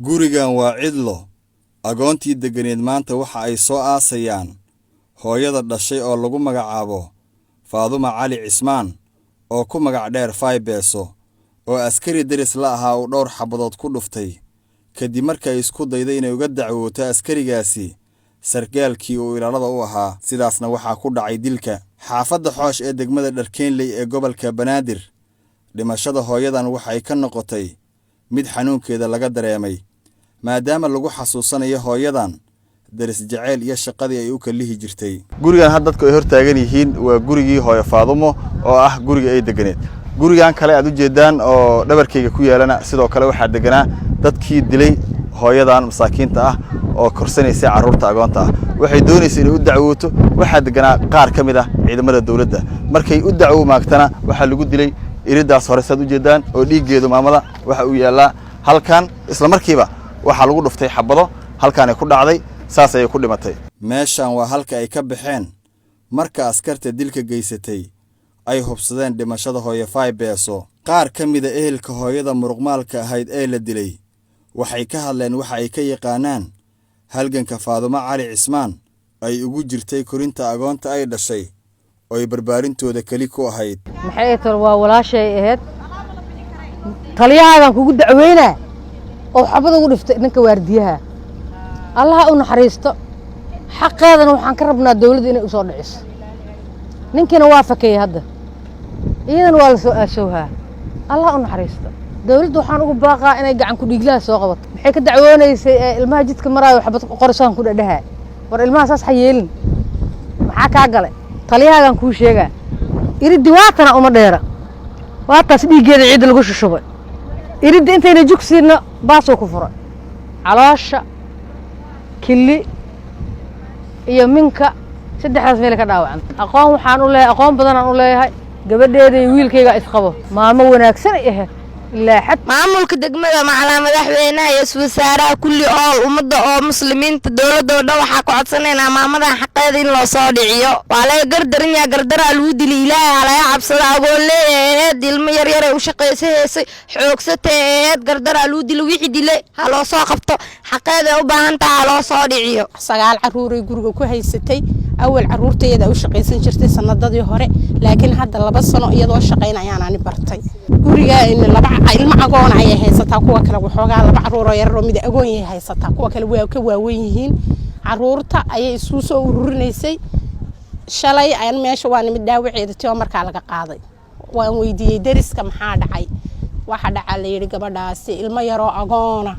Gurigan waa cidlo. Agoontii degganeed maanta waxa ay soo aasayaan hooyada dhashay oo lagu magacaabo Faaduma Cali Cismaan, oo ku magac dheer Faybeeso, oo askari deris la ahaa uu dhowr xabadood ku dhuftay kadib markii ay isku dayday inay uga dacwooto askarigaasi sargaalkii uu ilaalada u ahaa. Sidaasna waxaa ku dhacay dilka. Xaafadda Xoosh ee degmada Dharkeenley ee gobolka Banaadir, dhimashada hooyadan waxay ka noqotay mid xanuunkeeda laga dareemay, maadaama lagu xasuusanayo hooyadan daris jaceyl iyo shaqadii ay u kalihi jirtay. Gurigan had dadku ay hor taagan yihiin waa gurigii hooyo Faadumo, oo ah guriga ay deganeed. Gurigan kale aad u jeedaan oo dhabarkayga ku yaalana sidoo kale waxaa deganaa dadkii dilay hooyadan masaakiinta ah oo korsanaysay carruurta agoonta ah. Waxay doonaysay inay u dacwooto. Waxaa deganaa qaar ka mid ah ciidamada dowladda. Markay u dacwo maagtana, waxaa lagu dilay iridaas hore saad u jeedaan, oo dhiiggeedu maamada waxa uu yaallaa halkan. Isla markiiba waxaa lagu dhuftay xabado, halkaanay ku dhacday, saas ayay ku dhimatay. Meeshan waa halka ay ka baxeen marka askarta dilka geysatay ay hubsadeen dhimashada hooyo Faybeeso. Qaar ka mida ehelka hooyada muruqmaalka ahayd ee la dilay waxay ka hadleen waxa ay ka yaqaanaan halganka Faadumo Cali Cismaan ay ugu jirtay korinta agoonta ay dhashay oo ay barbaarintooda keli ku ahayd. Maxay tar, waa walaashay ahayd. Taliyahaagaan kugu dacweynaa oo xabad ugu dhiftay ninka waardiyaha. Allaha u naxariisto. Xaqeedana waxaan ka rabnaa dawladda inay u soo dhiciso. Ninkiina waa fakayey hadda, iyadana waa la soo aasowhaa. Allaha u naxariisto. Dawladda waxaan ugu baaqaa inay gacan ku dhiiglaha soo qabato. Maxay ka dacwoonaysay ee ilmaha jidka maraayo xabad qorisaan ku dhadhahaa? War ilmaha saas ha yeelin, maxaa kaa galay? Taliyahaagaan kuu sheegaa. Iriddi waatana uma dheera, waataas dhiiggeeda ciidda lagu shushubay. Iriddi intayna jugsiinna baasuu ku furay. Caloosha, kili iyo minka, saddexdaas meel ka dhaawacanta. Aqoon waxaan u leeyahay, aqoon badanaan u leeyahay gabadheeda iyo wiilkayga isqabo. Maamo wanaagsan ay ahayd ilaa xad. Maamulka degmada, macalaa madaxweynaha iyo iswasaaraha, kulli ool ummadda oo muslimiinta, dowladda oo dhan waxaa ku codsanaynaa maamadan xaqeeda in loo soo dhiciyo. Waa laga gardaran yaha, gardaraa lagu dili. Ilaahay ha laga cabsada. Agoon leeyahay eed, ilmo yaryar u shaqaysa heysay, xoogsatay eed, gardaraa lagu dili. Wixii dilay ha loo soo qabto, xaqeeda u baahan taha, ha loo soo dhiciyo. 9 caruuray guriga ku haysatay. Awal caruurtayada u shaqaysan jirtay sanadadii hore, laakiin hadda 2 sano iyadoo shaqayn ayaan ani bartay. Guriga laba ilmo agoon ayay haysataa, kuwa kale waxoogaa laba caruuroo yararoo mid agoon yay haysataa, kuwa kale waa ka waaweyn yihiin. Caruurta ayay isuu soo ururinaysay. Shalay ayaan meesha waa nimid, dhaawaceeda tio markaa laga qaaday. Waan weydiiyey deriska, maxaa dhacay? Waxa dhacaa la yidhi gabadhaasi ilmo yaroo agoona,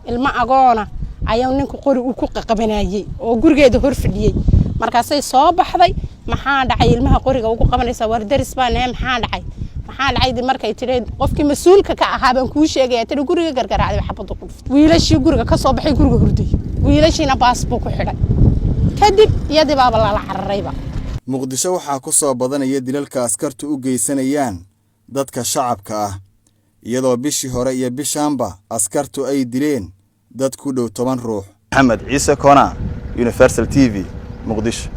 ilmo agoona ayaa ninku qori uu ku qaqabanayey oo gurigeeda hor fadhiyey. Markaasay soo baxday, maxaa dhacay, ilmaha qoriga ugu qabanaysa? War deris baa nahay, maxaa dhacay, maxaa dhacay? Markay tidhi qofkii mas-uulka ka ahaa baan kuu sheegaya, tidhi guriga gargaraacday, xabadda ku dhuftay. Wiilashii guriga ka soo baxay, guriga hurday, wiilashiina baas buu ku xidhay. Kadib iyadii baaba lala cararayba. Muqdisho waxaa ku soo badanaya dilalka askartu u geysanayaan dadka shacabka ah, iyadoo bishii hore iyo bishaanba askartu ay dileen dad ku dhow 10 ruux. Maxamed Ciise Koona, Universal TV, Muqdisho.